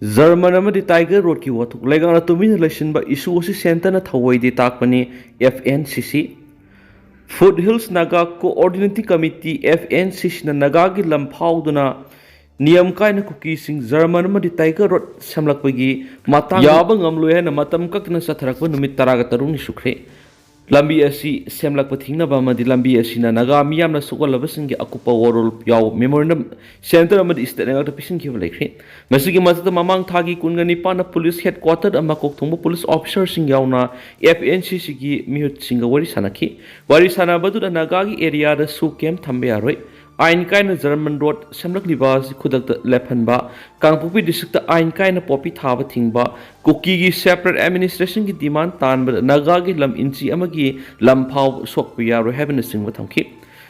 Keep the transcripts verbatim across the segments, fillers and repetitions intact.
German ꯑꯃꯗꯤ tiger ꯔꯣꯗꯀꯤ ꯋꯥꯊꯣꯛ ꯂꯩꯉꯥꯛꯅ ꯇꯨꯃꯤꯟꯅ ꯂꯩꯁꯤꯟꯕ issue ꯑꯁꯤ centreꯅ ꯊꯧꯑꯣꯏꯗꯦ ꯇꯥꯛꯄꯅꯤ꯫ F N C C, Foothills Naga Coordinating Committee, F N C Cꯅ ꯅꯥꯒꯥꯒꯤ ꯂꯝ ꯐꯥꯎꯗꯨꯅ ꯅꯤꯌꯝ ꯀꯥꯏꯅ ꯀꯨꯀꯤꯁꯤꯡ ꯖꯔꯃꯟ ꯑꯃꯗꯤ ꯇꯥꯏꯒꯔ ꯔꯣꯗ ꯁꯦꯝꯂꯛꯄꯒꯤ ꯃꯇꯥꯡ ꯌꯥꯕ ꯉꯝꯂꯣꯏ ꯍꯥꯏꯅ ꯃꯇꯝ ꯀꯛꯇꯅ ꯆꯠꯊꯔꯛꯄ ꯅꯨꯃꯤꯠ ꯇꯔꯥꯒ ꯇꯔꯨꯛꯅꯤ ꯁꯨꯈ꯭ꯔꯦ꯫ ꯂꯝꯕꯤ ꯑꯁꯤ ꯁꯦꯝꯂꯛꯄ ꯊꯤꯡꯅꯕ ꯑꯃꯗꯤ ꯂꯝꯕꯤ ꯑꯁꯤꯅ ꯅꯥꯒꯥ ꯃꯤꯌꯥꯝꯅ ꯁꯣꯛꯍꯜꯂꯕꯁꯤꯡꯒꯤ ꯑꯀꯨꯞꯄ ꯋꯥꯔꯣꯜ ꯌꯥꯎꯕ memorandum centre ꯑꯃꯗꯤ state ꯂꯩꯉꯥꯛꯇ ꯄꯤꯁꯤꯟꯈꯤꯕ ꯂꯩꯈ꯭ꯔꯦ꯫ ꯃꯁꯤꯒꯤ ꯃꯊꯛꯇ ꯃꯃꯥꯡ ꯊꯥꯒꯤ ꯀꯨꯟꯒ ꯅꯤꯄꯥꯟꯗ police headquarter ꯑꯃ ꯀꯣꯛꯊꯣꯡꯕ police officerꯁꯤꯡ ꯌꯥꯎꯅ F N C Cꯒꯤ ꯃꯤꯍꯨꯠꯁꯤꯡꯒ ꯋꯥꯔꯤ ꯁꯥꯟꯅꯈꯤ꯫ ꯋꯥꯔꯤ ꯁꯥꯟꯅꯕꯗꯨꯗ ꯅꯥꯒꯥꯒꯤ areaꯗ shoe camp ꯊꯝꯕ ꯌꯥꯔꯣꯏ, ꯑꯥꯏꯟ ꯀꯥꯏꯅ ꯖꯔꯃꯟ ꯔꯣꯗ ꯁꯦꯝꯂꯛꯂꯤꯕ ꯑꯁꯤ ꯈꯨꯗꯛꯇ ꯂꯦꯞꯍꯟꯕ, ꯀꯥꯡꯄꯣꯛꯄꯤ districtꯇ ꯑꯥꯏꯟ ꯀꯥꯏꯅ poppy ꯊꯥꯕ ꯊꯤꯡꯕ, ꯀꯨꯀꯤꯒꯤ separate administrationꯒꯤ demand ꯇꯥꯟꯕꯗ ꯅꯥꯒꯥꯒꯤ ꯂꯝ ꯏꯟꯆꯤ ꯑꯃꯒꯤ ꯂꯝ ꯐꯥꯎꯕ ꯁꯣꯛꯄ ꯌꯥꯔꯣꯏ ꯍꯥꯏꯕꯅꯆꯤꯡꯕ ꯊꯝꯈꯤ꯫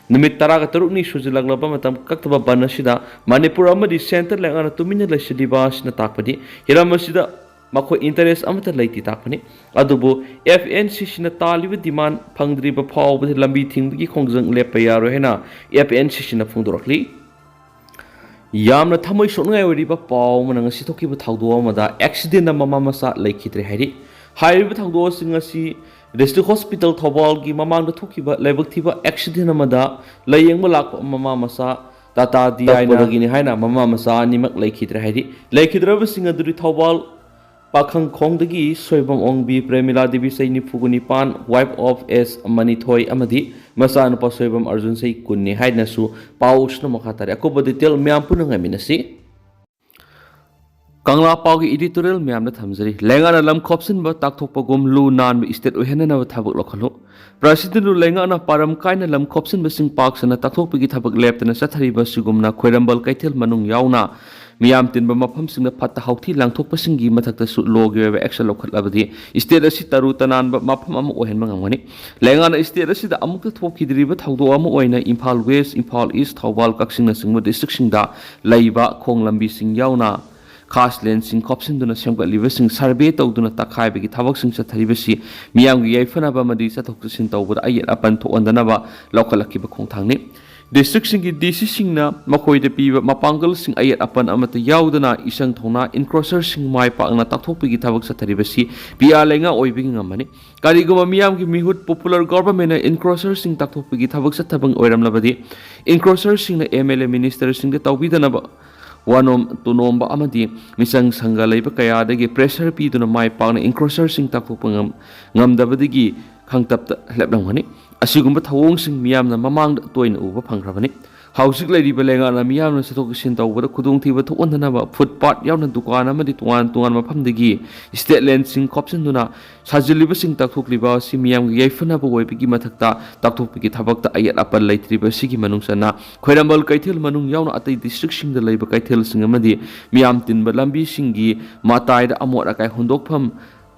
ꯅꯨꯃꯤꯠ ꯇꯔꯥꯒ ꯇꯔꯨꯛꯅꯤ ꯁꯨꯖꯤꯜꯂꯛꯂꯕ ꯃꯇꯝ ꯀꯛꯇꯕ ꯕꯟ ꯑꯁꯤꯗ ꯃꯅꯤꯄꯨꯔ ꯑꯃꯗꯤ centre ꯂꯩꯉꯥꯛꯅ ꯇꯨꯃꯤꯟꯅ ꯂꯩꯁꯤꯜꯂꯤꯕ ꯑꯁꯤꯅ ꯇꯥꯛꯄꯗꯤ ꯍꯤꯔꯝ ꯑꯁꯤꯗ ꯃꯈꯣꯏ interest ꯑꯃꯠꯇ ꯂꯩꯇꯦ ꯇꯥꯛꯄꯅꯤ꯫ ꯑꯗꯨꯕꯨ F N C Cꯅ ꯇꯥꯜꯂꯤꯕ demand ꯐꯪꯗ꯭ꯔꯤꯕ ꯐꯥꯎꯕꯗꯤ ꯂꯝꯕꯤ ꯊꯤꯡꯕꯒꯤ ꯈꯣꯡꯖꯪ ꯂꯦꯞꯄ ꯌꯥꯔꯣꯏ ꯍꯥꯏꯅ F N C Cꯅ ꯐꯣꯡꯗꯣꯔꯛꯂꯤ꯫ ꯌꯥꯝꯅ ꯊꯃꯣꯏ ꯁꯣꯛꯅꯤꯡꯉꯥꯏ ꯑꯣꯏꯔꯤꯕ ꯄꯥꯎ ꯑꯃꯅ ꯉꯁꯤ ꯊꯣꯛꯈꯤꯕ ꯊꯧꯗꯣꯛ ꯑꯃꯗ accidentꯅ ꯃꯃꯥ ꯃꯆꯥ ꯂꯩꯈꯤꯗ꯭ꯔꯦ ꯍꯥꯏꯔꯤ꯫ ꯍꯥꯏꯔꯤꯕ ꯊꯧꯗꯣꯛꯁꯤꯡ ꯑꯁꯤ District Hospital ꯊꯧꯕꯥꯜꯒꯤ ꯃꯃꯥꯡꯗ ꯊꯣꯛꯈꯤꯕ ꯂꯥꯏꯕꯛ ꯊꯤꯕ accident ꯑꯃꯗ ꯂꯥꯌꯦꯡꯕ ꯂꯥꯛꯄ ꯃꯃꯥ ꯃꯆꯥ ꯇꯥꯇꯥ ꯗꯤꯌꯥꯏꯅ ꯇꯛꯄꯗꯒꯤꯅꯤ ꯍꯥꯏꯅ ꯃꯃꯥ ꯃꯆꯥ ꯑꯅꯤꯃꯛ ꯂꯩꯈꯤꯗ꯭ꯔꯦ ꯍꯥꯏꯔꯤ꯫ ꯂꯩꯈꯤꯗ꯭ꯔꯕꯁꯤꯡ ꯑꯗꯨꯗꯤ ꯊꯧꯕꯥꯜ ꯄꯥꯈꯪꯈꯣꯡꯗꯒꯤ ꯁꯣꯏꯕꯝ ꯑꯣꯡꯕꯤ ꯄ꯭ꯔꯦꯃꯤꯂꯥ ꯗꯦꯕꯤ ꯆꯍꯤ ꯅꯤꯐꯨꯒ ꯅꯤꯄꯥꯟ, wife of S ꯃꯅꯤꯊꯣꯏ ꯑꯃꯗꯤ ꯃꯆꯥꯅꯨꯄꯥ ꯁꯣꯏꯕꯝ ꯑꯔꯖꯨꯟ ꯆꯍꯤ ꯀꯨꯟꯅꯤ ꯍꯥꯏꯗꯨꯅꯁꯨ ꯄꯥꯎꯁꯤꯅ ꯃꯈꯥ ꯇꯥꯔꯦ꯫ ꯑꯀꯨꯞꯄ detail ꯃꯌꯥꯝ ꯄꯨꯟꯅ ꯉꯥꯏꯃꯤꯟꯅꯁꯤ꯫ ꯀꯪꯂꯥ ꯄꯥꯎꯒꯤ editorial ꯃꯌꯥꯝꯗ ꯊꯝꯖꯔꯤ꯫ ꯂꯩꯉꯥꯛꯅ ꯂꯝ ꯈꯣꯞꯆꯤꯟꯕ ꯇꯥꯛꯊꯣꯛꯄꯒꯨꯝ ꯂꯨ ꯅꯥꯟꯕ state ꯑꯣꯏꯍꯟꯅꯅꯕ ꯊꯕꯛ ꯂꯧꯈꯠꯂꯨ꯫ Presidentꯂꯨ ꯂꯩꯉꯥꯛꯅ ꯄꯥꯔꯝ ꯀꯥꯏꯅ ꯂꯝ ꯈꯣꯞꯆꯤꯟꯕꯁꯤꯡ ꯄꯥꯛ ꯁꯟꯅ ꯇꯥꯛꯊꯣꯛꯄꯒꯤ ꯊꯕꯛ ꯂꯦꯞꯇꯅ ꯆꯠꯊꯔꯤꯕ ꯑꯁꯤꯒꯨꯝꯅ ꯈ꯭ꯋꯥꯏꯔꯝꯕꯟ ꯀꯩꯊꯦꯜ ꯃꯅꯨꯡ ꯌꯥꯎꯅ ꯃꯤꯌꯥꯝ ꯇꯤꯟꯕ ꯃꯐꯝꯁꯤꯡꯗ ꯐꯠꯇ ꯍꯥꯎꯊꯤ ꯂꯪꯊꯣꯛꯄꯁꯤꯡꯒꯤ ꯃꯊꯛꯇꯁꯨ lawꯒꯤ ꯑꯣꯏꯕ action ꯂꯧꯈꯠꯂꯕꯗꯤ state ꯑꯁꯤ ꯇꯔꯨ ꯇꯅꯥꯟꯕ ꯃꯐꯝ ꯑꯃ ꯑꯣꯏꯍꯟꯕ ꯉꯝꯒꯅꯤ꯫ ꯂꯩꯉꯥꯛꯅ state ꯑꯁꯤꯗ ꯑꯃꯨꯛꯇ ꯊꯣꯛꯈꯤꯗ꯭ꯔꯤꯕ ꯊꯧꯗꯣꯛ ꯑꯃ ꯑꯣꯏꯅ ꯏꯝꯐꯥꯜ West, ꯏꯝꯐꯥꯜ East, ꯊꯧꯕꯥꯜ, ꯀꯛꯆꯤꯡꯅꯆꯤꯡꯕ districtꯁꯤꯡꯗ ꯂꯩꯕ ꯈꯣꯡ ꯂꯝꯕꯤꯁꯤꯡ ꯌꯥꯎꯅ ꯈꯥꯁ ꯂꯦꯟꯁꯤꯡ ꯈꯣꯞꯆꯤꯟꯗꯨꯅ ꯁꯦꯝꯒꯠꯂꯤꯕꯁꯤꯡ survey ꯇꯧꯗꯨꯅ ꯇꯛꯈꯥꯏꯕꯒꯤ ꯊꯕꯛꯁꯤꯡ ꯆꯠꯊꯔꯤꯕꯁꯤ ꯃꯤꯌꯥꯝꯒꯤ ꯌꯥꯏꯐꯅꯕ ꯑꯃꯗꯤ ꯆꯠꯊꯣꯛ ꯆꯠꯁꯤꯟ ꯇꯧꯕꯗ ꯑꯌꯦꯠ ꯑꯄꯟ ꯊꯣꯛꯍꯟꯗꯅꯕ ꯂꯧꯈꯠꯂꯛꯈꯤꯕ ꯈꯣꯡꯊꯥꯡꯅꯤ꯫ ꯗꯤꯁꯇ꯭ꯔꯤꯛꯁꯤꯡꯒꯤ ꯗꯤ ꯁꯤꯁꯤꯡꯅ ꯃꯈꯣꯏꯗ ꯄꯤꯕ ꯃꯄꯥꯡꯒꯜꯁꯤꯡ ꯑꯌꯦꯠ ꯑꯄꯟ ꯑꯃꯠꯇ ꯌꯥꯎꯗꯅ ꯏꯁꯪ ꯊꯧꯅꯥ ꯏꯟꯀ꯭ꯔꯣꯆꯔꯁꯤꯡ ꯃꯥꯏ ꯄꯥꯛꯅ ꯇꯥꯛꯊꯣꯛꯄꯒꯤ ꯊꯕꯛ ꯆꯠꯊꯔꯤꯕꯁꯤ ꯄꯤ ꯑꯥꯔ ꯂꯩꯉꯥꯛ ꯑꯣꯏꯕꯒꯤ ꯉꯝꯃꯅꯤ꯫ ꯀꯔꯤꯒꯨꯝꯕ ꯃꯤꯌꯥꯝꯒꯤ ꯃꯤꯍꯨꯠ, popular government ꯅ ꯏꯟꯀ꯭ꯔꯣꯆꯔꯁꯤꯡ ꯇꯥꯛꯊꯣꯛꯄꯒꯤ ꯊꯕꯛ ꯆꯠꯊꯕ ꯑꯣꯏꯔꯝꯂꯕꯗꯤ, ꯏꯟꯀ꯭ꯔꯣꯆꯔꯁꯤꯡꯅ ꯑꯦꯝ ꯑꯦꯜ ꯑꯦ ꯃꯤꯅꯤꯁꯇꯔꯁꯤꯡꯗ ꯇꯧꯕꯤꯗꯅꯕ ꯋꯥꯅꯣꯝ ꯇꯨꯅꯣꯝꯕ ꯑꯃꯗꯤ ꯃꯤꯆꯪ ꯁꯪꯒ ꯂꯩꯕ ꯀꯌꯥꯗꯒꯤ ꯄ꯭ꯔꯦꯁꯔ ꯄꯤꯗꯨꯅ ꯃꯥꯏ ꯄꯥꯛꯅ ꯏꯟꯀ꯭ꯔꯣꯆꯔꯁꯤꯡ ꯇꯥꯛꯊꯣꯛꯄ ꯉꯝ-, ꯉꯝꯗꯕꯗꯒꯤ ꯈꯪꯇꯞꯇ ꯂꯦꯞꯂꯝꯒꯅꯤ꯫ ꯑꯁꯤꯒꯨꯝꯕ ꯊꯧꯑꯣꯡꯁꯤꯡ ꯃꯤꯌꯥꯝꯅ ꯃꯃꯥꯡꯗ ꯇꯣꯏꯅ ꯎꯕ ꯐꯪꯈ꯭ꯔꯕꯅꯤ꯫ ꯍꯧꯖꯤꯛ ꯂꯩꯔꯤꯕ ꯂꯩꯉꯥꯛꯅ ꯃꯤꯌꯥꯝꯅ ꯆꯠꯊꯣꯛ ꯆꯠꯁꯤꯟ ꯇꯧꯕꯗ ꯈꯨꯗꯣꯡꯊꯤꯕ ꯊꯣꯛꯍꯟꯗꯅꯕ ꯐꯨꯠꯄꯥꯠ ꯌꯥꯎꯅ ꯗꯨꯀꯥꯟ ꯑꯃꯗꯤ ꯇꯣꯉꯥꯟ ꯇꯣꯉꯥꯟꯕ ꯃꯐꯝꯗꯒꯤ ꯁ꯭ꯇꯦꯠ ꯂꯦꯟꯁꯤꯡ ꯈꯣꯞꯆꯤꯟꯗꯨꯅ ꯁꯥꯖꯤꯜꯂꯤꯕꯁꯤꯡ ꯇꯥꯛꯊꯣꯛꯂꯤꯕ ꯑꯁꯤ ꯃꯤꯌꯥꯝꯒꯤ ꯌꯥꯏꯐꯅꯕ ꯑꯣꯏꯕꯒꯤ ꯃꯊꯛꯇ ꯇꯥꯛꯊꯣꯛꯄꯒꯤ ꯊꯕꯛꯇ ꯑꯌꯦꯠ ꯑꯄꯟ ꯂꯩꯇ꯭ꯔꯤꯕ ꯑꯁꯤꯒꯤ ꯃꯅꯨꯡ ꯆꯟꯅ ꯈ꯭ꯋꯥꯏꯔꯝꯕꯟ ꯀꯩꯊꯦꯜ ꯃꯅꯨꯡ ꯌꯥꯎꯅ ꯑꯇꯩ ꯗꯤꯁꯇ꯭ꯔꯤꯛꯁꯤꯡꯗ ꯂꯩꯕ ꯀꯩꯊꯦꯜꯁꯤꯡ ꯑꯃꯗꯤ ꯃꯤꯌꯥꯝ ꯇꯤꯟꯕ ꯂꯝꯕꯤꯁꯤꯡꯒꯤ ꯃꯇꯥꯏꯗ ꯑꯃꯣꯠ ꯑꯀꯥꯏ ꯍꯨꯟꯗꯣꯛꯐꯝ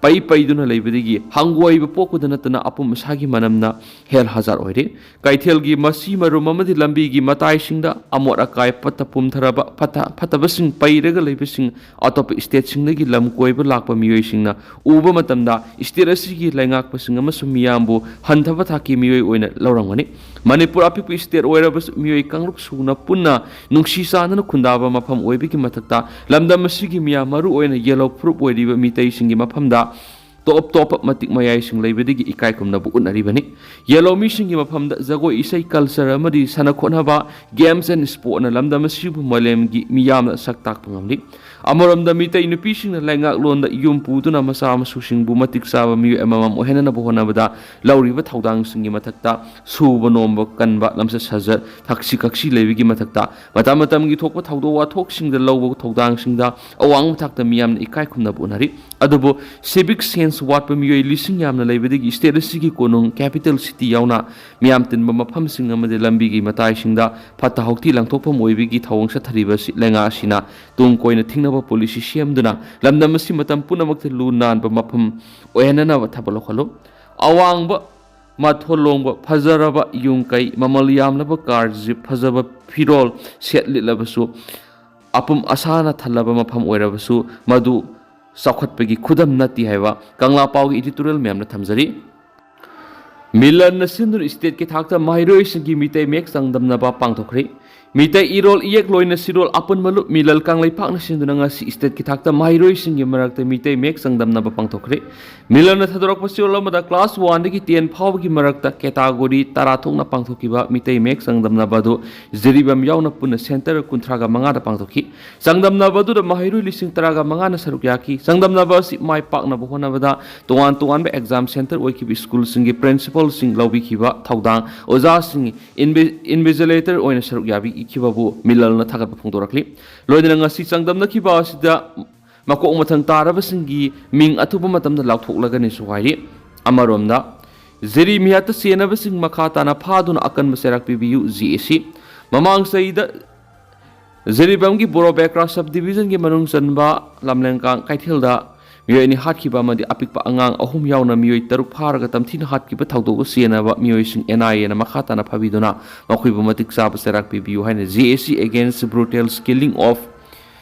ꯄꯩ ꯄꯩꯗꯨꯅ ꯂꯩꯕꯗꯒꯤ ꯍꯪꯒꯣꯏꯕ ꯄꯣꯛꯄꯗ ꯅꯠꯇꯅ ꯑꯄꯨꯝ ꯑꯁꯥꯒꯤ ꯃꯅꯝꯅ ꯍꯦꯜ ꯍꯖꯥꯔ ꯑꯣꯏꯔꯦ꯫ ꯀꯩꯊꯦꯜꯒꯤ ꯃꯁꯤ ꯃꯔꯨꯝ ꯑꯃꯗꯤ ꯂꯝꯕꯤꯒꯤ ꯃꯇꯥꯏꯁꯤꯡꯗ ꯑꯃꯣꯠ ꯑꯀꯥꯏ ꯄꯠꯊ ꯄꯨꯝꯊꯔꯕ ꯐꯠꯇ ꯐꯠꯇꯕꯁꯤꯡ ꯄꯩꯔꯒ ꯂꯩꯕꯁꯤꯡ ꯑꯇꯣꯞꯄ ꯁ꯭ꯇꯦꯠꯁꯤꯡꯗꯒꯤ ꯂꯝ ꯀꯣꯏꯕ ꯂꯥꯛꯄ ꯃꯤꯑꯣꯏꯁꯤꯡꯅ ꯎꯕ ꯃꯇꯝꯗ ꯁ꯭ꯇꯦꯠ ꯑꯁꯤꯒꯤ ꯂꯩꯉꯥꯛꯄꯁꯤꯡ ꯑꯃꯁꯨꯡ ꯃꯤꯌꯥꯝꯕꯨ ꯍꯟꯊꯕ ꯊꯥꯛꯀꯤ ꯃꯤꯑꯣꯏ ꯑꯣꯏꯅ ꯂꯧꯔꯝꯒꯅꯤ꯫ ꯃꯅꯤꯄꯨꯔ ꯑꯄꯤꯛꯄ ꯁ꯭ꯇꯦꯠ ꯑꯣꯏꯔꯕꯁꯨ ꯃꯤꯑꯣꯏ ꯀꯥꯡꯂꯨꯞ ꯁꯨꯅ ꯄꯨꯟꯅ ꯅꯨꯡꯁꯤ ꯆꯥꯟꯅꯅ ꯈꯨꯟꯗꯥꯕ ꯃꯐꯝ ꯑꯣꯏꯕꯒꯤ ꯃꯊꯛꯇ ꯂꯝꯗꯝ ꯑꯁꯤꯒꯤ ꯃꯤꯌꯥꯝ ꯃꯔꯨ ꯑꯣꯏꯅ ꯌꯦꯂꯣ ꯐꯨꯔꯨꯞ ꯑꯣꯏꯔꯤꯕ ꯃꯤꯇꯩꯁꯤꯡꯒꯤ ꯃꯐꯝꯗ ꯇꯣꯞ ꯇꯣꯞꯄ ꯃꯇꯤꯛ ꯃꯌꯥꯏꯁꯤꯡ ꯂꯩꯕꯗꯒꯤ ꯏꯀꯥꯏ ꯈꯨꯝꯅꯕ ꯎꯠꯅꯔꯤꯕꯅꯤ꯫ ꯌꯦꯂꯣ ꯃꯤꯁꯤꯡꯒꯤ ꯃꯐꯝꯗ ꯖꯒꯣꯏ ꯏꯁꯩ ꯀꯜꯆꯔ ꯑꯃꯗꯤ ꯁꯥꯟꯅ ꯈꯣꯠꯅꯕ, games and sportꯅ ꯂꯝꯗꯝ ꯑꯁꯤꯕꯨ ꯃꯥꯂꯦꯝꯒꯤ ꯃꯤꯌꯥꯝꯅ ꯁꯛ ꯇꯥꯛꯄ ꯉꯝꯂꯤ꯫ ꯑꯃꯔꯣꯝꯗ ꯃꯤꯇꯩ ꯅꯨꯄꯤꯁꯤꯡꯅ ꯂꯩꯉꯥꯛꯂꯣꯟꯗ ꯌꯨꯝ ꯄꯨꯗꯨꯅ ꯃꯆꯥ ꯃꯁꯨꯁꯤꯡꯕꯨ ꯃꯇꯤꯛ ꯆꯥꯕ ꯃꯤꯑꯣꯏ ꯑꯃꯃꯝ ꯑꯣꯏꯍꯟꯅꯅꯕ ꯍꯣꯠꯅꯕꯗ ꯂꯧꯔꯤꯕ ꯊꯧꯗꯥꯡꯁꯤꯡꯒꯤ ꯃꯊꯛꯇ ꯁꯨꯕ ꯅꯣꯝꯕ ꯀꯟꯕ, ꯂꯝꯆꯠ ꯁꯥꯖꯠ, ꯊꯛꯁꯤ ꯈꯛꯁꯤ ꯂꯩꯕꯒꯤ ꯃꯊꯛꯇ ꯃꯇꯝ ꯃꯇꯝꯒꯤ ꯊꯣꯛꯄ ꯊꯧꯗꯣꯛ ꯋꯥꯊꯣꯛꯁꯤꯡꯗ ꯂꯧꯕ ꯊꯧꯗꯥꯡꯁꯤꯡꯗ ꯑꯋꯥꯡꯕ ꯊꯥꯛꯇ ꯃꯤꯌꯥꯝꯅ ꯏꯀꯥꯏ ꯈꯨꯝꯅꯕ ꯎꯠꯅꯔꯤ꯫ ꯑꯗꯨꯕꯨ civic sense ꯋꯥꯠꯄ ꯃꯤꯑꯣꯏ ꯂꯤꯁꯤꯡ ꯌꯥꯝꯅ ꯂꯩꯕꯗꯒꯤ state ꯑꯁꯤꯒꯤ ꯀꯣꯅꯨꯡ capital city ꯌꯥꯎꯅ ꯃꯤꯌꯥꯝ ꯇꯤꯟꯕ ꯃꯐꯝꯁꯤꯡ ꯑꯃꯗꯤ ꯂꯝꯕꯤꯒꯤ ꯃꯇꯥꯏꯁꯤꯡꯗ ꯐꯠꯇ ꯍꯥꯎꯊꯤ ꯂꯪꯊꯣꯛꯐꯝ ꯑꯣꯏꯕꯒꯤ ꯊꯧꯑꯣꯡ ꯆꯠꯊꯔꯤꯕ ꯑꯁꯤ ꯂꯩꯉꯥꯛ ꯑꯁꯤꯅ ꯇꯨꯡ ꯀꯣꯏꯅ ꯊꯤꯡꯅꯕ policy ꯁꯦꯝꯗꯨꯅ ꯂꯝꯗꯝ ꯑꯁꯤ ꯃꯇꯝ ꯄꯨꯝꯅꯃꯛꯇ ꯂꯨ ꯅꯥꯟꯕ ꯃꯐꯝ ꯑꯣꯏꯍꯟꯅꯅꯕ ꯊꯕꯛ ꯂꯧꯈꯠꯂꯨ꯫ ꯑꯋꯥꯡꯕ ꯃꯊꯣꯜ ꯂꯣꯡꯕ ꯐꯖꯔꯕ ꯌꯨꯝ ꯀꯩ, ꯃꯃꯜ ꯌꯥꯝꯂꯕ car jeep, ꯐꯖꯕ ꯐꯤꯔꯣꯜ ꯁꯦꯠ ꯂꯤꯠꯂꯕꯁꯨ ꯑꯄꯨꯝ ꯑꯁꯥꯅ ꯊꯜꯂꯕ ꯃꯐꯝ ꯑꯣꯏꯔꯕꯁꯨ ꯃꯗꯨ ꯆꯥꯎꯈꯠꯄꯒꯤ ꯈꯨꯗꯝ ꯅꯠꯇꯦ ꯍꯥꯏꯕ ꯀꯪꯂꯥ ꯄꯥꯎꯒꯤ editorial ꯃꯌꯥꯝꯅ ꯊꯝꯖꯔꯤ꯫ ꯃꯤꯂꯟꯅ ꯁꯤꯟꯗꯨꯅ ꯏꯁꯇꯦꯠꯀꯤ ꯊꯥꯛꯇ ꯃꯍꯩꯔꯣꯏꯁꯤꯡꯒꯤ ꯃꯤꯇꯩ ꯃꯌꯦꯛ ꯆꯥꯡꯗꯝꯅꯕ ꯄꯥꯡꯊꯣꯛꯈ꯭ꯔꯦ꯫ ꯃꯤꯇꯩ ꯏꯔꯣꯜ ꯏꯌꯦꯛ ꯂꯣꯏꯅ ꯁꯤꯔꯣꯜ ꯑꯄꯨꯟꯕ ꯂꯨꯞ ꯃꯤꯂꯜ ꯀꯪꯂꯩꯄꯥꯛꯅ ꯁꯤꯟꯗꯨꯅ ꯉꯁꯤ ꯏꯁꯇꯦꯠꯀꯤ ꯊꯥꯛꯇ ꯃꯍꯩꯔꯣꯏꯁꯤꯡꯒꯤ ꯃꯔꯛꯇ ꯃꯤꯇꯩ ꯃꯌꯦꯛ ꯆꯥꯡꯗꯝꯅꯕ ꯄꯥꯡꯊꯣꯛꯈ꯭ꯔꯦ꯫ ꯃꯤꯂꯜꯅ ꯊꯥꯗꯣꯔꯛꯄ ꯆꯦꯔꯣꯜ ꯑꯃꯗ ꯀ꯭ꯂꯥꯁ ꯋꯥꯟꯗꯒꯤ ꯇꯦꯟ ꯐꯥꯎꯕꯒꯤ ꯃꯔꯛꯇ ꯀꯦꯇꯥꯒꯣꯔꯤ ꯇꯔꯥ ꯊꯣꯛꯅ ꯄꯥꯡꯊꯣꯛꯈꯤꯕ ꯃꯤꯇꯩ ꯃꯌꯦꯛ ꯆꯥꯡꯗꯝꯅꯕ ꯑꯗꯨ ꯖꯤꯔꯤꯕꯥꯝ ꯌꯥꯎꯅ ꯄꯨꯟꯅ ꯁꯦꯟꯇꯔ ꯀꯨꯟꯊ꯭ꯔꯥꯒ ꯃꯉꯥꯗ ꯄꯥꯡꯊꯣꯛꯈꯤ꯫ ꯆꯥꯡꯗꯝꯅꯕ ꯑꯗꯨꯗ ꯃꯍꯩꯔꯣꯏ ꯂꯤꯁꯤꯡ ꯇꯔꯥꯒ ꯃꯉꯥꯅ ꯁꯔꯨꯛ ꯌꯥꯈꯤ꯫ ꯆꯥꯡꯗꯝꯅꯕ ꯑꯁꯤ ꯃꯥꯏ ꯄꯥꯛꯅꯕ ꯍꯣꯠꯅꯕꯗ ꯇꯣꯉꯥꯟ ꯇꯣꯉꯥꯟꯕ ꯑꯦꯛꯖꯥꯝ ꯁꯦꯟꯇꯔ ꯑꯣꯏꯈꯤꯕ ꯁ꯭ꯀꯨꯜꯁꯤꯡꯒꯤ ꯄ꯭ꯔꯤꯟꯁꯤꯄꯥꯜꯁꯤꯡ ꯂꯧꯕꯤꯈꯤꯕ ꯊꯧꯗꯥꯡ, ꯑꯣꯖꯥꯁꯤꯡ ꯏꯟꯚꯤ-, ꯏꯟꯚꯤꯖꯤꯂꯦꯇꯔ ꯑꯣꯏꯅ ꯁꯔꯨꯛ ꯌꯥꯕꯤꯈꯤꯕꯕꯨ ꯃꯤꯂꯜꯅ ꯊꯥꯒꯠꯄ ꯐꯣꯡꯗꯣꯔꯛꯂꯤ꯫ ꯂꯣꯏꯅꯅ ꯉꯁꯤ ꯆꯥꯡꯗꯝꯅꯈꯤꯕ ꯑꯁꯤꯗ ꯃꯀꯣꯛ ꯃꯊꯪ ꯇꯥꯔꯕꯁꯤꯡꯒꯤ ꯃꯤꯡ ꯑꯊꯨꯕ ꯃꯇꯝꯗ ꯂꯥꯎꯊꯣꯛꯂꯒꯅꯤꯁꯨ ꯍꯥꯏꯔꯤ꯫ ꯑꯃꯔꯣꯝꯗ, ꯖꯤꯔꯤ ꯃꯤꯍꯥꯠꯇ ꯆꯦꯟꯅꯕꯁꯤꯡ ꯃꯈꯥ ꯇꯥꯅ ꯐꯥꯗꯨꯅ ꯑꯀꯟꯕ ꯆꯩꯔꯥꯛ ꯄꯤꯕꯤꯌꯨ, ꯖꯤ ꯑꯦ ꯁꯤ꯫ ꯃꯃꯥꯡ ꯆꯍꯤꯗ ꯖꯤꯔꯤꯕꯥꯝꯒꯤ ꯕꯣꯔꯣꯕꯦꯀ꯭ꯔꯥ ꯁꯕ ꯗꯤꯕꯤꯖꯟꯒꯤ ꯃꯅꯨꯡ ꯆꯟꯕ ꯂꯝꯂꯦꯡꯀꯥꯡ ꯀꯩꯊꯦꯜꯗ ꯃꯤꯑꯣꯏ ꯑꯅꯤ ꯍꯥꯠꯈꯤꯕ ꯑꯃꯗꯤ ꯑꯄꯤꯛꯄ ꯑꯉꯥꯡ ꯑꯍꯨꯝ ꯌꯥꯎꯅ ꯃꯤꯑꯣꯏ ꯇꯔꯨꯛ ꯐꯥꯔꯒ ꯇꯝꯊꯤꯅ ꯍꯥꯠꯈꯤꯕ ꯊꯧꯗꯣꯛꯇ ꯆꯦꯟꯅꯕ ꯃꯤꯑꯣꯏꯁꯤꯡ ꯑꯦꯟ ꯑꯥꯏ ꯑꯦꯅ ꯃꯈꯥ ꯇꯥꯅ ꯐꯥꯕꯤꯗꯨꯅ ꯃꯈꯣꯏꯕꯨ ꯃꯇꯤꯛ ꯆꯥꯕ ꯆꯩꯔꯥꯛ ꯄꯤꯕꯤꯌꯨ ꯍꯥꯏꯅ ꯖꯤ ꯑꯦ ꯁꯤ Against Brutal Killing of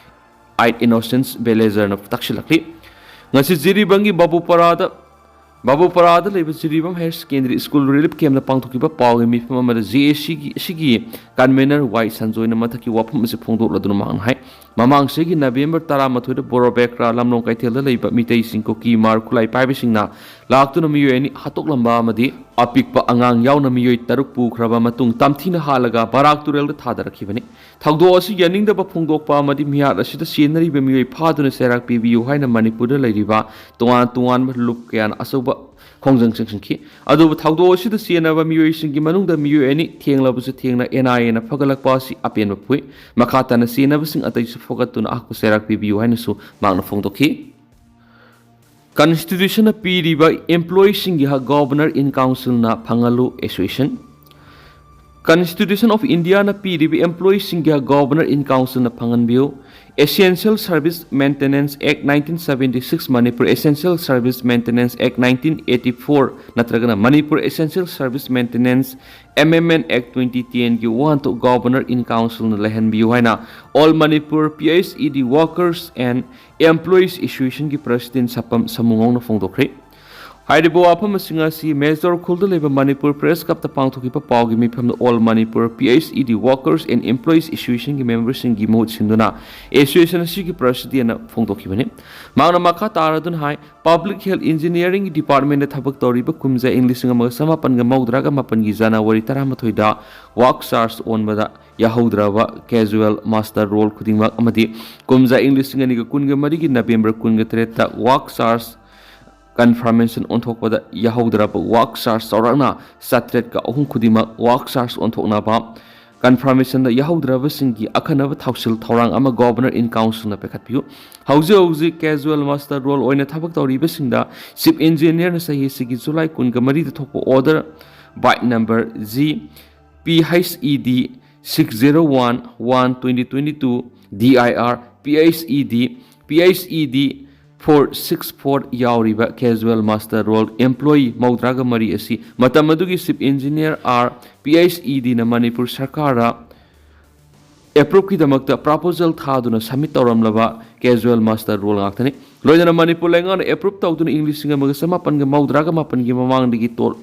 Eight Innocents ꯕꯦꯂꯦꯖꯔꯅ ꯇꯛꯁꯤꯜꯂꯛꯂꯤ꯫ ꯉꯁꯤ ꯖꯤꯔꯤꯕꯥꯝꯒꯤ ꯕꯥꯕꯨꯄꯥꯔꯥꯗ, ꯕꯥꯕꯨꯄꯥꯔꯥꯗ ꯂꯩꯕ Jiribam higher secondary school relief ꯀꯦꯝꯞꯇ ꯄꯥꯡꯊꯣꯛꯈꯤꯕ ꯄꯥꯎꯒꯤ ꯃꯤꯐꯝ ꯑꯃꯗ ꯖꯤ ꯑꯦ ꯁꯤꯒꯤ, ꯑꯁꯤꯒꯤ ꯀꯟꯚꯦꯅꯔ ꯋꯥꯏ ꯁꯟꯖꯣꯏꯅ ꯃꯊꯛꯀꯤ ꯋꯥꯐꯝ ꯑꯁꯤ ꯐꯣꯡꯗꯣꯛꯂꯗꯨꯅ ꯃꯍꯥꯛꯅ ꯍꯥꯏ, ꯃꯃꯥꯡ ꯆꯍꯤꯒꯤ ꯅꯕꯦꯝꯕꯔ ꯇꯔꯥꯃꯥꯊꯣꯏꯗ ꯕꯣꯔꯣꯕꯦꯀ꯭ꯔꯥ ꯂꯝꯂꯣꯡ ꯀꯩꯊꯦꯜꯗ ꯂꯩꯕ ꯃꯤꯇꯩꯁꯤꯡ ꯀꯨꯀꯤ ꯃꯥꯔ ꯈꯨꯠꯂꯥꯏ ꯄꯥꯏꯕꯁꯤꯡꯅ ꯂꯥꯛꯇꯨꯅ ꯃꯤꯑꯣꯏ ꯑꯅꯤ ꯍꯥꯠꯇꯣꯛꯂꯝꯕ ꯑꯃꯗꯤ ꯑꯄꯤꯛꯄ ꯑꯉꯥꯡ ꯌꯥꯎꯅ ꯃꯤꯑꯣꯏ ꯇꯔꯨꯛ ꯄꯨꯈ꯭ꯔꯕ ꯃꯇꯨꯡ ꯇꯝꯊꯤꯅ ꯍꯥꯠꯂꯒ ꯕꯔꯥꯛ ꯇꯨꯔꯦꯜꯗ ꯊꯥꯗꯔꯛꯈꯤꯕꯅꯤ꯫ ꯊꯧꯗꯣꯛ ꯑꯁꯤ ꯌꯥꯅꯤꯡꯗꯕ ꯐꯣꯡꯗꯣꯛꯄ ꯑꯃꯗꯤ ꯃꯤꯍꯥꯠ ꯑꯁꯤꯗ ꯆꯦꯟꯅꯔꯤꯕ ꯃꯤꯑꯣꯏ ꯐꯥꯗꯨꯅ ꯆꯩꯔꯥꯛ ꯄꯤꯕꯤꯌꯨ ꯍꯥꯏꯅ ꯃꯅꯤꯄꯨꯔꯗ ꯂꯩꯔꯤꯕ ꯇꯣꯉꯥꯟ ꯇꯣꯉꯥꯟꯕ ꯂꯨꯞ ꯀꯌꯥꯅ ꯑꯆꯧꯕ ꯈꯣꯡꯖꯪ ꯆꯪꯁꯤꯟꯈꯤ꯫ ꯑꯗꯨꯕꯨ ꯊꯧꯗꯣꯛ ꯑꯁꯤꯗ ꯆꯦꯟꯅꯕ ꯃꯤꯑꯣꯏꯁꯤꯡꯒꯤ ꯃꯅꯨꯡꯗ ꯃꯤꯑꯣꯏ ꯑꯅꯤ ꯊꯦꯡꯂꯕꯁꯨ ꯊꯦꯡꯅ ꯑꯦꯟ ꯑꯥꯏ ꯑꯦꯅ ꯐꯒꯠꯂꯛꯄ ꯑꯁꯤ ꯑꯄꯦꯟꯕ ꯄꯣꯛꯏ꯫ ꯃꯈꯥ ꯇꯥꯅ ꯆꯦꯟꯅꯕꯁꯤꯡ ꯑꯇꯩꯁꯨ ꯐꯒꯠꯇꯨꯅ ꯑꯍꯛꯄ ꯆꯩꯔꯥꯛ ꯄꯤꯕꯤꯌꯨ ꯍꯥꯏꯅꯁꯨ ꯃꯍꯥꯛꯅ ꯐꯣꯡꯗꯣꯛꯈꯤ꯫ ꯀꯟꯁꯇꯤꯇ꯭ꯌꯨꯁꯟꯅ ꯄꯤꯔꯤꯕ ꯑꯦꯝꯄ꯭ꯂꯣꯌꯤꯁꯤꯡꯒꯤ ꯍꯛ Governor in Councilꯅ ꯐꯪꯍꯜꯂꯨ ꯑꯦꯁꯣꯁꯤꯌꯦꯁꯟ꯫ Constitution of Indiaꯅ ꯄꯤꯔꯤꯕ ꯑꯦꯝꯄ꯭ꯂꯣꯌꯤꯁꯤꯡꯒꯤ ꯍꯛ Governor in Councilꯅ ꯐꯪꯍꯟꯕꯤꯌꯨ꯫ Essential Service Maintenance Act nineteen seventy six, Manipur Essential Service Maintenance Act nineteen eighty four ꯅꯠꯇ꯭ꯔꯒꯅ Manipur Essential Service Maintenance Amendment Act twenty ten ꯒꯤ ꯋꯥꯍꯟꯊꯣꯛ Governor in Councilꯅ ꯂꯩꯍꯟꯕꯤꯌꯨ ꯍꯥꯏꯅ All Manipur P S E D Workers and Employees Associationꯒꯤ President ꯁꯄꯝ ꯁꯃꯨꯉꯧꯅ ꯐꯣꯡꯗꯣꯛꯈ꯭ꯔꯦ꯫ ꯍꯥꯏꯔꯤꯕ ꯋꯥꯐꯝꯁꯤꯡ ꯑꯁꯤ major ꯈꯨꯜꯗ ꯂꯩꯕ Manipur press ꯀ꯭ꯂꯕꯇ ꯄꯥꯡꯊꯣꯛꯈꯤꯕ ꯄꯥꯎꯒꯤ ꯃꯤꯐꯝꯗ all Manipur P H E D workers and employees ꯑꯦꯁꯣꯁꯤꯌꯦꯁꯟꯒꯤ ꯃꯦꯝꯕꯔꯁꯤꯡꯒꯤ ꯃꯍꯨꯠ ꯁꯤꯟꯗꯨꯅ ꯑꯦꯁꯣꯁꯤꯌꯦꯁꯟ ꯑꯁꯤꯒꯤ ꯄ꯭ꯔꯁꯤꯗꯦꯟꯅ ꯐꯣꯡꯗꯣꯛꯈꯤꯕꯅꯤ꯫ ꯃꯍꯥꯛꯅ ꯃꯈꯥ ꯇꯥꯔꯗꯨꯅ ꯍꯥꯏ, ꯄꯕ꯭ꯂꯤꯛ ꯍꯦꯜꯊ ꯏꯟꯖꯤꯅꯤꯌꯥꯔꯤꯡꯒꯤ ꯗꯤꯄꯥꯔꯠꯃꯦꯟꯗ ꯊꯕꯛ ꯇꯧꯔꯤꯕ ꯀꯨꯝꯖꯥ ꯏꯪ ꯂꯤꯁꯤꯡ ꯑꯃꯒ ꯆꯃꯥꯄꯟꯒ ꯃꯧꯗ꯭ꯔꯥꯒ ꯃꯥꯄꯟꯒꯤ ꯖꯅꯋꯥꯔꯤ ꯇꯔꯥꯃꯥꯊꯣꯏꯗ ꯋꯥꯛ ꯆꯥꯔꯖ ꯑꯣꯟꯕꯗ ꯌꯥꯍꯧꯗ꯭ꯔꯕ ꯀꯦꯖꯨꯋꯦꯜ ꯃꯁꯇꯔ ꯔꯣꯜ ꯈꯨꯗꯤꯡꯃꯛ ꯑꯃꯗꯤ ꯀꯨꯝꯖꯥ ꯏꯪ ꯂꯤꯁꯤꯡ ꯑꯅꯤꯒ ꯀꯨꯟꯒ ꯃꯔꯤꯒꯤ ꯅꯕꯦꯝꯕꯔ ꯀꯨꯟꯒ ꯇꯔꯦꯠꯇ ꯋꯥꯛ ꯆꯥꯔꯖ ꯀꯟꯐꯥꯔꯃꯦꯁꯟ ꯑꯣꯟꯊꯣꯛꯄꯗ ꯌꯥꯍꯧꯗ꯭ꯔꯕ ꯋꯥꯛ ꯆꯥꯔꯖ ꯆꯥꯎꯔꯥꯛꯅ ꯆꯥꯇ꯭ꯔꯦꯠꯀ ꯑꯍꯨꯝ ꯈꯨꯗꯤꯡꯃꯛ ꯋꯥꯛ ꯆꯥꯔꯖ ꯑꯣꯟꯊꯣꯛꯅꯕ ꯀꯟꯐꯥꯔꯃꯦꯁꯟꯗ ꯌꯥꯍꯧꯗ꯭ꯔꯕꯁꯤꯡꯒꯤ ꯑꯈꯟꯅꯕ ꯊꯧꯁꯤꯜ ꯊꯧꯔꯥꯡ ꯑꯃ ꯒꯣꯚꯔꯅꯔ ꯏꯟ ꯀꯥꯎꯟꯁꯤꯜꯅ ꯄꯤꯈꯠꯄꯤꯌꯨ꯫ ꯍꯧꯖꯤꯛ ꯍꯧꯖꯤꯛ ꯀꯦꯖꯨꯋꯦꯜ ꯃꯁꯇꯔ ꯔꯣꯜ ꯑꯣꯏꯅ ꯊꯕꯛ ꯇꯧꯔꯤꯕꯁꯤꯡꯗ ꯆꯤꯐ ꯏꯟꯖꯤꯅꯤꯌꯔꯅ ꯆꯍꯤ ꯑꯁꯤꯒꯤ ꯖꯨꯂꯥꯏ ꯀꯨꯟꯒ ꯃꯔꯤꯗ ꯊꯣꯛꯄ order vide number G P H E D six zero one one twenty twenty two D I R P H E D P H E D four six four ꯌꯥꯎꯔꯤꯕ casual muster roll employee ꯃꯧꯗ꯭ꯔꯥꯒ ꯃꯔꯤ ꯑꯁꯤ ꯃꯇꯝ ꯑꯗꯨꯒꯤ chief engineer R P H E ꯗꯤꯅ ꯃꯅꯤꯄꯨꯔ ꯁꯔꯀꯥꯔꯗ ꯑꯦꯄ꯭ꯔꯨꯞꯀꯤꯗꯃꯛꯇ proposal ꯊꯥꯗꯨꯅ ꯁꯕꯃꯤꯠ ꯇꯧꯔꯝꯂꯕ ꯀꯦꯖꯨꯋꯦꯜ ꯃꯁꯇꯔ ꯔꯣꯜ ꯉꯥꯛꯇꯅꯤ꯫ ꯂꯣꯏꯅꯅ ꯃꯅꯤꯄꯨꯔ ꯂꯩꯉꯥꯛꯅ ꯑꯦꯄ꯭ꯔꯨꯞ ꯇꯧꯗꯨꯅ ꯏꯪ ꯂꯤꯁꯤꯡ ꯑꯃꯒ ꯆꯃꯥꯄꯟꯒ ꯃꯧꯗ꯭ꯔꯥꯒ ꯃꯥꯄꯟꯒꯤ ꯃꯃꯥꯡꯗꯒꯤ ꯇꯣꯜ-,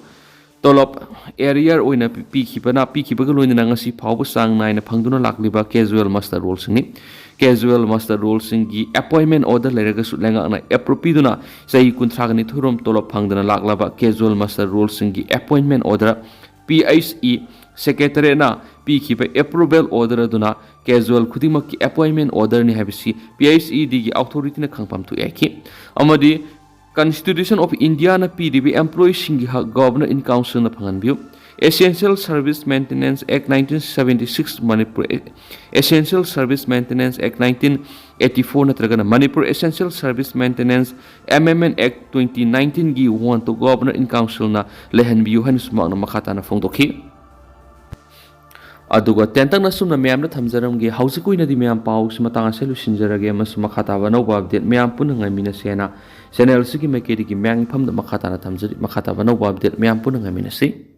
ꯇꯣꯂꯣꯞ ꯑꯦꯔꯤꯌꯔ ꯑꯣꯏꯅ ꯄꯤ-, ꯄꯤꯈꯤꯕꯅ, ꯄꯤꯈꯤꯕꯒ ꯂꯣꯏꯅꯅ ꯉꯁꯤ ꯐꯥꯎꯕ ꯆꯥꯡ ꯅꯥꯏꯅ ꯐꯪꯗꯨꯅ ꯂꯥꯛꯂꯤꯕ ꯀꯦꯖꯨꯋꯦꯜ ꯃꯁꯇꯔ ꯔꯣꯜꯁꯤꯡꯅꯤ꯫ ꯀꯦꯖꯨꯋꯦꯜ ꯃꯁꯇꯔ ꯔꯣꯜꯁꯤꯡꯒꯤ ꯑꯦꯄꯣꯏꯟꯃꯦꯟ ꯑꯣꯔꯗꯔ ꯂꯩꯔꯒꯁꯨ ꯂꯩꯉꯥꯛꯅ ꯑꯦꯄ꯭ꯔꯨꯞ ꯄꯤꯗꯨꯅ ꯆꯍꯤ ꯀꯨꯟꯊ꯭ꯔꯥꯒ ꯅꯤꯊꯣꯏꯔꯣꯝ ꯇꯣꯂꯣꯞ ꯐꯪꯗꯅ ꯂꯥꯛꯂꯕ ꯀꯦꯖꯨꯋꯦꯜ ꯃꯁꯇꯔ ꯔꯣꯜꯁꯤꯡꯒꯤ ꯑꯦꯄꯣꯏꯟꯃꯦꯟ ꯑꯣꯔꯗꯔ ꯄꯤ ꯑꯩꯆ ꯏ ꯁꯦꯀ꯭ꯔꯦꯇꯔꯤꯌꯦꯠꯅ ꯄꯤꯈꯤꯕ ꯑꯦꯄ꯭ꯔꯨꯚꯦꯜ ꯑꯣꯔꯗꯔ ꯑꯗꯨꯅ ꯀꯦꯖꯨꯋꯦꯜ ꯈꯨꯗꯤꯡꯃꯛꯀꯤ ꯑꯦꯄꯣꯏꯟꯃꯦꯟ ꯑꯣꯔꯗꯔꯅꯤ ꯍꯥꯏꯕꯁꯤ ꯄꯤ ꯑꯩꯆ ꯏ ꯗꯤꯒꯤ ꯑꯣꯊꯣꯔꯤꯇꯤꯅ ꯈꯪꯐꯝ ꯊꯣꯛꯏ ꯍꯥꯏꯈꯤ꯫ ꯑꯃꯗꯤ Constitution of Indiaꯅ ꯄꯤꯔꯤꯕ ꯑꯦꯝꯄ꯭ꯂꯣꯌꯤꯁꯤꯡꯒꯤ ꯍꯛ ꯒꯣꯚꯔꯅꯔ ꯏꯟ ꯀꯥꯎꯟꯁꯤꯜꯅ ꯐꯪꯍꯟꯕꯤꯌꯨ꯫ Essential Service Maintenance Act nineteen seventy six, Manipur Essential Service Maintenance Act nineteen eighty four ꯅꯠꯇ꯭ꯔꯒꯅ Manipur Essential Service Maintenance Amendment Act twenty nineteenꯒꯤ ꯋꯥꯍꯟꯊꯣꯛ ꯒꯣꯚꯔꯅꯔ ꯏꯟ ꯀꯥꯎꯟꯁꯤꯜꯅ ꯂꯩꯍꯟꯕꯤꯌꯨ ꯍꯥꯏꯅꯁꯨ ꯃꯍꯥꯛꯅ ꯃꯈꯥ ꯇꯥꯅ ꯐꯣꯡꯗꯣꯛꯈꯤ꯫ ꯑꯗꯨꯒ ꯇꯦꯟꯇꯛꯅ ꯁꯨꯝꯅ ꯃꯌꯥꯝꯗ ꯊꯝꯖꯔꯝꯒꯦ꯫ ꯍꯧꯖꯤꯛꯀꯤ ꯑꯣꯏꯅꯗꯤ ꯃꯌꯥꯝ ꯄꯥꯎꯁꯤ ꯃꯇꯥꯡ ꯑꯁꯤꯗ ꯂꯣꯏꯁꯤꯟꯖꯔꯒꯦ ꯑꯃꯁꯨꯡ ꯃꯈꯥ ꯇꯥꯕ ꯑꯅꯧꯕ ꯑꯞꯗꯦꯠ ꯃꯌꯥꯝ ꯄꯨꯟꯅ ꯉꯥꯏꯃꯤꯟꯅꯁꯦꯅ ꯆꯦꯅꯦꯜ ꯑꯁꯤꯒꯤ ꯃꯥꯏꯀꯩꯗꯒꯤ ꯃꯌꯥꯝꯒꯤ ꯃꯐꯝꯗ ꯃꯈꯥ ꯇꯥꯅ ꯊꯝꯖꯔꯤ꯫ ꯃꯈꯥ ꯇꯥꯕ ꯑꯅꯧꯕ ꯑꯞꯗꯦꯠ ꯃꯌꯥꯝ ꯄꯨꯟꯅ ꯉꯥꯏꯃꯤꯟꯅꯁꯤ꯫